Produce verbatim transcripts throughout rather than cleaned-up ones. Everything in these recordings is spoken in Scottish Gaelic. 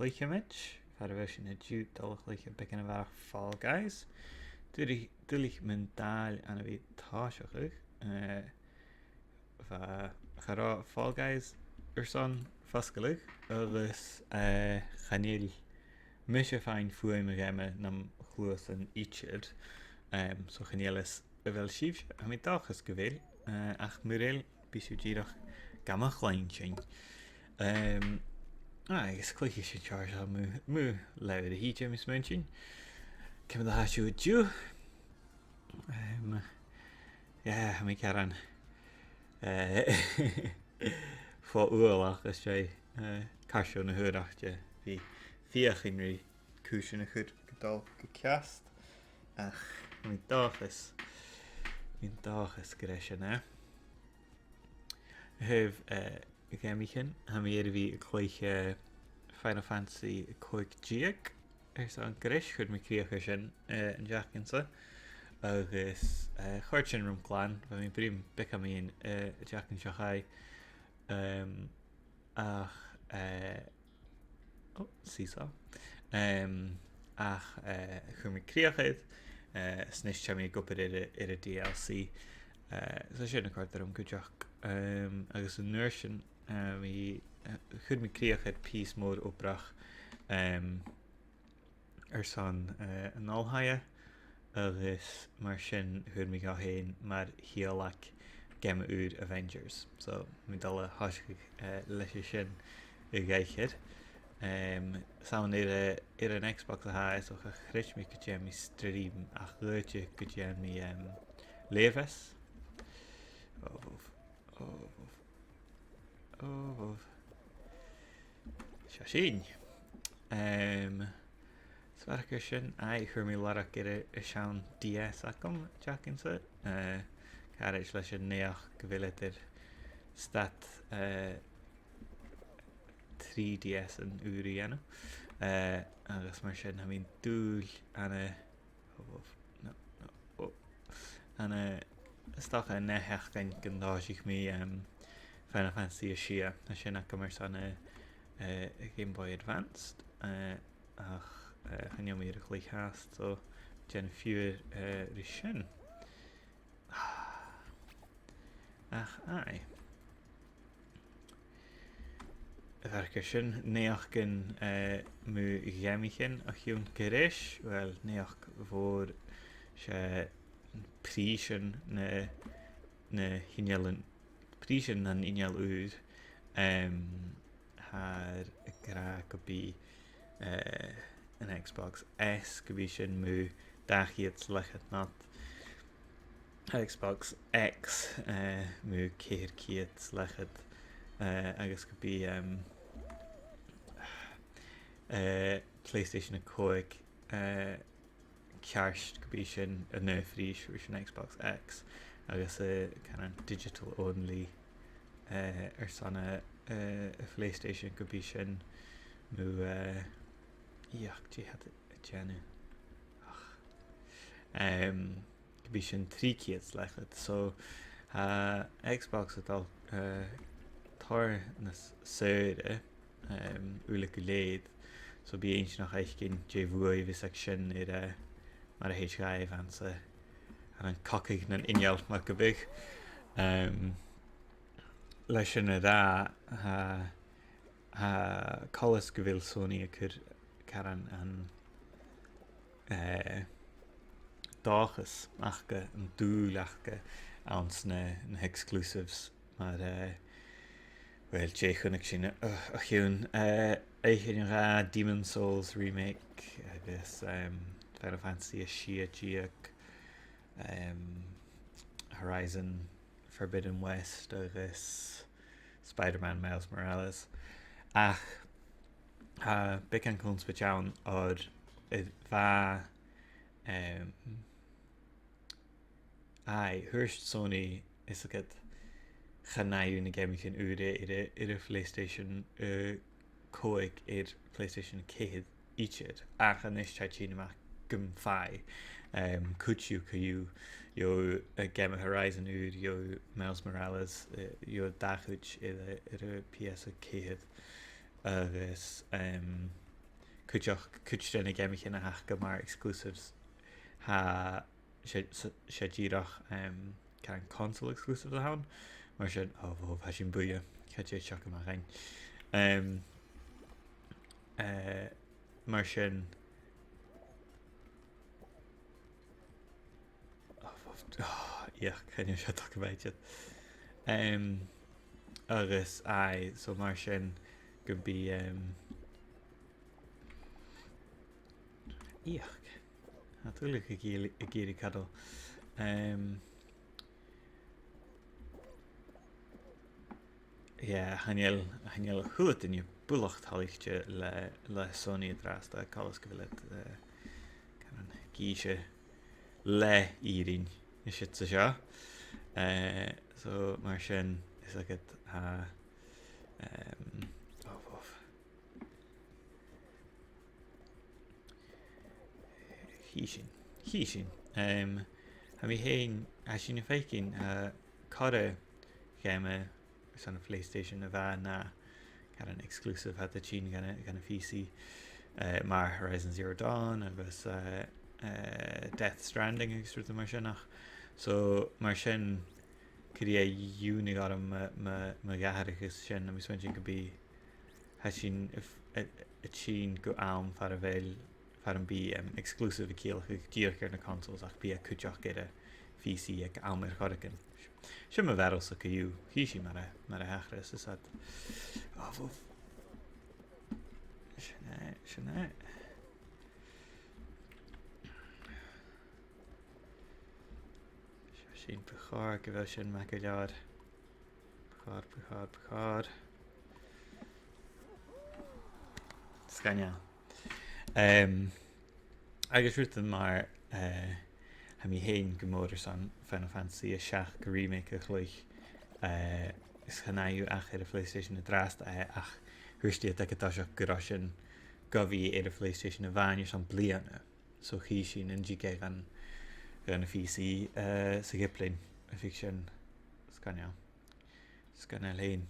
cluicheamaid, far a bheil sinn an-diugh a' dol a chluich beagan a bharrachd Fall Guys. Duilich, duilich mun dàil ann a bhith a' tòiseachadh. Eh, bha, cha robh Fall Guys airson fosgladh, agus, eh, chan eil mise a' faighinn fuaim a' gheama nam chluasan idir. Em, so chan eil fhios a bheil sibhse, tha mi an dòchas gu bheil, eh, ach mura bheil, bidh sibh dìreach gam chluinntinn. Em, ah, agus cluichidh sinn seòrsa mu, mu làthair a thìde, tha mi a' smaointinn. Ciamar a tha sibh an-diugh? Em, yeah, tha mi caran, eh, fo uallach às dèidh, eh, cairteal na h-uarach, bidh feuchainn ri cùisean a chur gu dol gu ceart. Ach, tha mi an dòchas, tha mi an dòchas gur e sin e. A thaobh, eh, gheamaichean, tha mi air a bhith a' cluich, eh, Final Fantasy còig deug airson greis, chuir mi crìoch air sin, eh, an t-seachdain sa. Agus, eh, chòrd sin rium glan, bha mi a' bruidhinn beagan mu dheidhinn, eh, an t-seachdain seo chaidh. Em, ach, eh, oh, seesaw. Em, ach, eh, chuir mi crìoch air, eh, is a-nis tha mi ag obair air a, air a' D L C. Eh, so sin a chòrd rium cuideachd. Em, agus an uair sin, eh, mi, eh, chuir mi crìoch air pìos mòr obrach, em, airson, eh, an oilthigh, agus mar sin chuir mi dhomh fhèin mar thìodhlaic geama ùr Avengers. So, tha mi a' dol a thòiseachadh, eh, leis a sin a dh'aithghearr. Em, 's ann air a, air an Xbox a tha e, so cha chreid mi gun dèan mi stream ach dh'fhaodte gun dèan mi, em, leughadh. Oh, oh, oh, oh. Seo sinn. Em, 's a bharrachd air sin, aidh, chuir mi lorg air a, a' seann D S agam an t-seachdain sa. Eh, caraid leis an naidheachd gu bheil iad air stad, eh, trì D S an ùr a dhèanamh. Eh, agus mar sin, tha mi an dùil ann an, oh, oh, no, no, oh. Ann an, eh, is dòcha an ath sheachdain gun tòisich mi, em, Final Fantasy a sia. Tha sin agam airson, eh, eh, Game Boy Advanced, eh, ach, eh, chan eil mi air a chluich fhathast, so dèan fiughair, eh, ri sin. Ach, aidh. A bharrachd air sin, naidheachdan, eh, mu gheamaichean o chionn greis, uill, naidheachd mhòr, 's e prìsean na, na h-innealan, prìsean nan inneal ùr, em, thathar ag ràdh gum bi, eh, an Xbox S, gum bi sin mu dhà cheud 's leth-cheud not. Xbox X, eh, mu ceithir cheud 's leth-cheud, eh, agus gum bi, em, eh, PlayStation a còig, eh, ceart gum bi sin an aon phrìs ris an Xbox X, agus, eh, kind of digital only, eh, airson a, eh, a PlayStation gum bi sin mu, eh, ioch, dè tha iad a' dèanamh? Ach, em, gum bi sin trì cheud 's leth-cheud. So, tha Xbox a' dol, eh, tòrr nas saoire, em, uile gu lèir. So, bidh e inntinneach fhaicinn dè bhuaidh a bhios aig sin air, eh, mar a thèid dhaibh anns a', ann an cogadh nan inneal, mar gum biodh. Em, leis sin a ràdh, tha, tha coltas gu bheil Sony a' cur caran an, eh, dòchas aca, an dùil aca anns na, na h-exclusives, mar, eh, uill, dè chunnaic sinn o, o chionn, eh, Oidhche Dhà, Demon's Souls remake, agus, em, Final Fantasy a sia deug, em, Horizon Forbidden West agus Spider-Man Miles Morales. Ach, tha beagan connspaidean ann oir, eh, bha, em, aidh, thuirt Sony, is agad, chan fhaigh thu na geamaichean ùra air a, air a' PlayStation, eh, còig air PlayStation ceithir idir, ach a-nis tha e a' tighinn a-mach gum faigh, em, cuideachd, cuideachd, gheibh, eh, geama Horizon ùr, gheibh Miles Morales, eh, gheibh dà chuid air a, air a' P S a ceithir. Agus, em, cuideachd, cuid de na geamaichean a th' aca mar exclusives, tha, 's e, 's e, 's e dìreach, em, kind of console exclusives a th' ann. Mar sin, o, bhò, tha sin buidhe. Càit a tha e a' tighinn a-mach an sin? Em, eh, mar sin, oh, oh, oh, yeah, chan eil seo tagh a bhith iad. Em, agus, aye, so mar sin, gum bi, em, Iach. Tha tuilleadh ag iarraidh, ag iarraidh cuddle. Em, yeah, chan eil, chan eil a h-uile duine buileach toilichte le, le Sony an-dràsta, coltas gu bheil iad, eh, kind of ag innse le fhìrinn an siud 's an seo. Eh, so, mar sin, is agad, tha, em, oh, oh. Chì sinn. Chì sinn. Em, tha mi fhèin, tha sinn a' faicinn, eh, corra gheama airson a' PlayStation a bha na, kind of, exclusive a tha a' tighinn dhan a', dhan a' P C, eh, mar Horizon Zero Dawn agus, eh, eh, Death Stranding agus rudan mar sin, ach. So, mar sin, cuiridh e iongnadh orm mo, mo, mo dh'atharrachadh sin, tha mi a' smaointinn gum bi tha sinn a', a', a' tighinn gu àm far a bheil, far am bi, em, exclusive a' ciallachadh dìreach air na consoles ach bidh e cuideachd air a' P C aig àm air choreigin. Sin mo bharail-sa co-dhiù, chì sinn mar a, mar a thachras, is that. Oh, bhò. Sin e, sin e. Seo sinn, bu chòir gu bheil sin math gu leòr. Bu chòir, bu chòir, bu chòir. Sgoinneil. Em, agus rudan mar, eh, tha mi fhèin gu mòr airson Final Fantasy a seachd remake a chluich, eh, is chan fhaigh thu ach air a' PlayStation an-dràsta e, ach thuirt iad aig an toiseach gun robh sin gu bhith air a' PlayStation a-mhàin airson bliadhna. So chì sinn an tig e dhan, dhan a' P C, eh, sa Ghiblean, a' faicinn sin. Sgoinneil. Sgoinneil fhèin.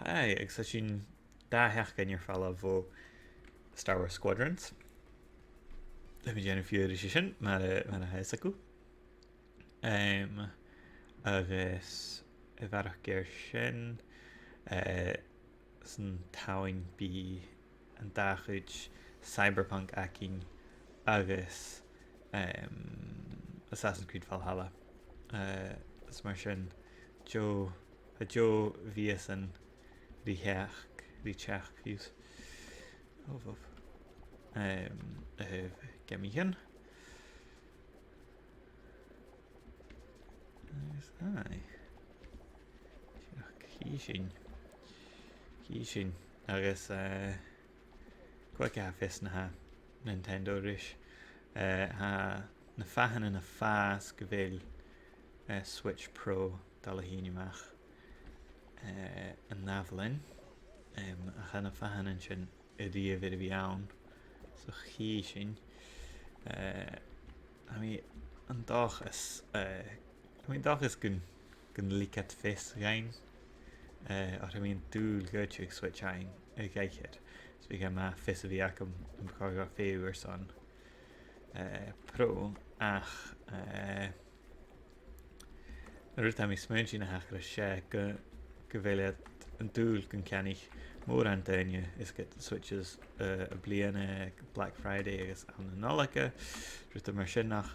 Hi, agus tha sinn dà sheachdain air falbh bho Star Wars Squadrons. Tha mi a' dèanamh fiughair ris a sin, mar a, mar a tha fhios agaibh. Em, agus a bharrachd air sin, eh, san t-Samhain bidh an dà chuid Cyberpunk againn agus, em, Assassin's Creed Valhalla. Eh, is mar sin, deagh, tha deagh mhìosan ri teachd, ri teachd fiù 's. Ò, bhò. Em, eh, geamaichean. Agus, aye. Chì sinn. Chì sinn. Agus, eh, cò aig a tha fios na tha Nintendo ris. Eh, tha na fathannan a' fàs gu bheil, eh, Switch Pro a' dol a thighinn a-mach, eh, an ath-bhliadhna. Em, ach tha na fathannan sin a-riamh air a bhith ann. So chì sinn. Eh, tha mi an dòchas, eh, tha mi an dòchas gun, gun leig iad fios dhuinn. Eh, oir tha mi an dùil gun toir iad Switch fhaighinn a dh'aithghearr. Is bhiodh e math fios a bhith agam am bu chòir dhomh feitheamh airson, eh, Pro. Ach, eh, an rud a tha mi a' smaointinn a thachras, 's e gu, gu bheil iad an dùil gun ceannaich mòran daoine is ged Switches, eh, am-bliadhna aig Black Friday agus ann an Nollaig, rudan mar sin, ach,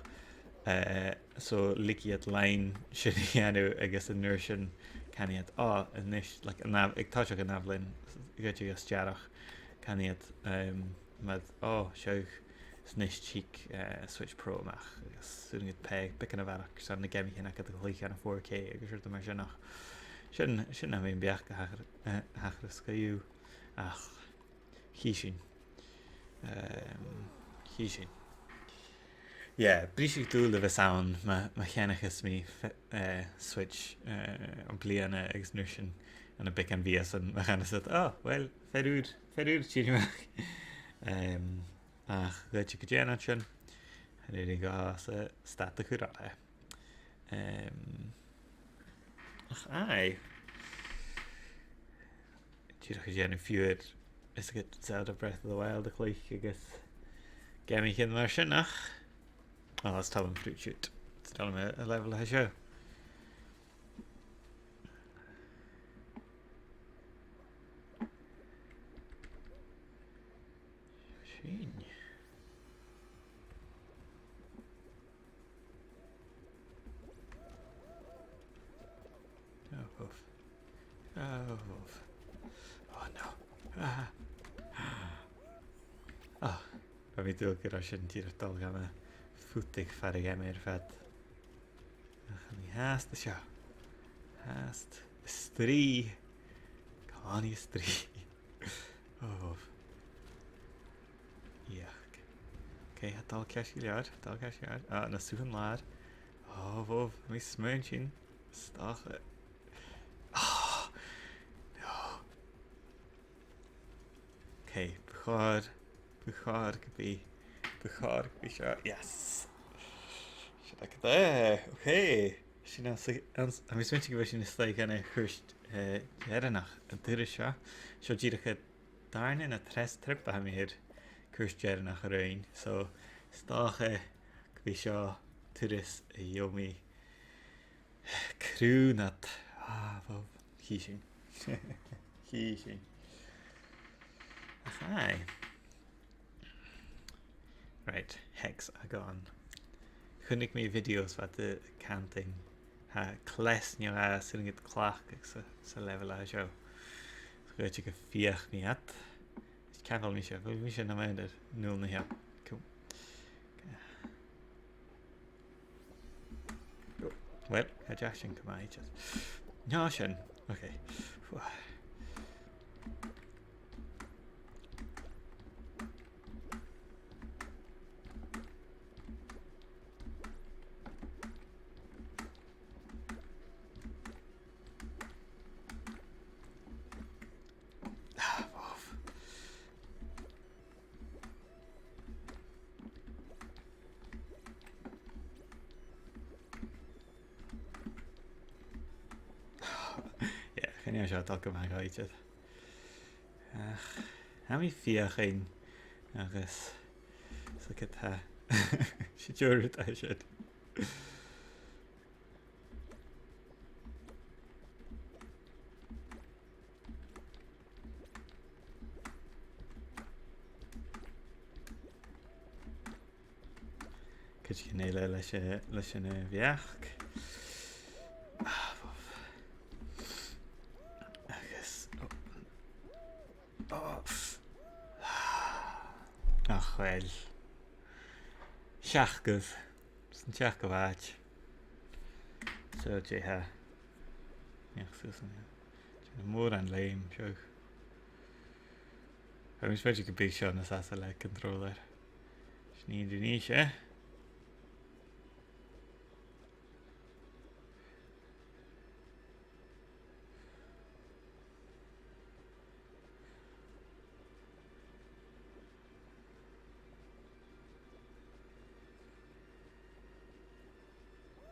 eh, so leig iad leinn sin a dhèanamh agus an uair sin canaidh iad, "Ò, a-nis," like, an ath-, aig toiseach an ath-bhliadhna, gu dearbh, as t-earrach, canaidh iad, em, mar, "Ò, seadh, is a-nis tig, eh, Switch Pro a-mach," agus 's urrainn dhut beagan a bharrachd airson na geamaichean agad a chluich ann am four K agus rudan mar sin, ach sin, sin a tha mi am beachd a thachar-, eh, a thachras co-dhiù, ach chì sinn. Em, chì sinn. Yeah, briseadh-dùil a bhios ann ma, ma cheannaicheas mi fe-, eh, Switch, eh, am-bliadhna agus an uair sin ann am beagan mhìosan, ma chanas iad, "Ò, uill, fear ùr, fear ùr a' tighinn a-mach." Em, ach gu dè gu dèan iad sin, chan urrainn dhomhsa stad a chur orra. Em, ach aye. Dìreach a' dèanamh fiughair, is gu Zelda Breath of the Wild a chluich agus geamaichean mar sin, ach, oh, is toil leam Fruit Chute. Is toil leam a, a level a tha seo. Sin. Oh, woof. Oh, woof. Oh, no. Ah. Oh, bha mi an dùil gun robh sin dìreach a' dol gam fuadach far a' gheama air fad. Ach, chan e, fhathast an seo. Fhathast. Strì. Càit an strì? Oh, woof. Yuck. Okay, tha e a' dol ceart gu leòr, a' dol ceart gu leòr. Ah, na sùthan làr. Oh, bhobh, tha mi a' smaointinn. Stop it. Oh, no. Okay, bu chòir, bu chòir gum bi, bu chòir gum bi seo. Yes. Sin agad e. Okay. Sin anns a', anns, tha mi a' smaointinn gu bheil sinn a-staigh ann an cuairt, eh, dheireannach an turas seo. Seo dìreach an dàrna no treas trip a tha mi air cuairt dheireannach a roinn. So, is dòcha gum bi seo turas a gheibh mi crùn ud. Ah, bhobh, chì sinn. Chì sinn. Ach aye. Right, Hexagon. Chunnaic mi videos fada a' cantainn, tha cleas no dhà a' suirghe cleachdte sa, sa level a tha seo. So, dh'fhaodte gum feuch mi iad. Is càit a bheil mise? Bheil mise nam aonar nuair a tha seo? Cool. Oh, well, tha deach sin gu math idir. No, sin. Okay. Phew. Ah, bhobh. Yeah, chan eil seo a' dol gu math dhomh idir. Ach, tha mi a' feuchainn agus 's e gu tha, 's e deagh rud a tha sin. Cuideigin eile leis a', leis an, eh, bheachd. Ah, bhobh. Agus, oh. Oh. Ach, uill. Seachdamh. 'S an t-seachdamh àite. So, dè tha? Nì sinn suas an seo. Dè na mòran leum seo? Tha mi a' smaointinn gum bi seo nas fhasa le controller. Seo nì, nì sinn e.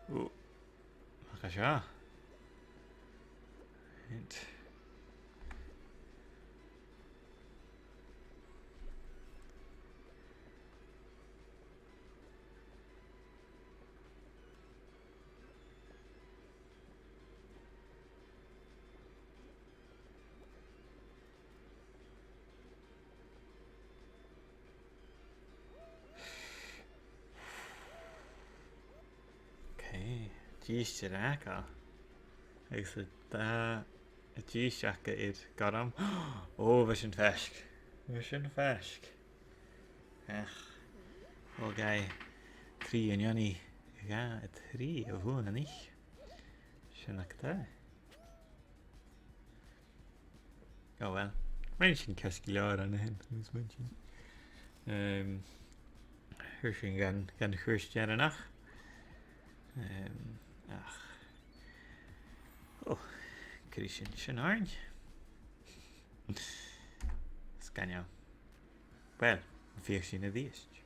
Ò. Ach a seo. Right. Okay, dithis air fhàgail. Agus an dà, an dithis aca air gorm. Ò, bha sin faisg. Bha sin faisg. Ach, ò, gabhaidh trì an-diugh, dhà, a trì a-bhàn a-nis. Sin agad e. Oh well. Rinn sinn ceart gu leòr an sin, tha mi a' smaointinn. Ehm, chuir sinn gun, gun chuairt dheireannach. Ehm, ach. Oh, cuiridh sinn sin oirnn. Sgoinneil. Well, feuch sinn a-rithist.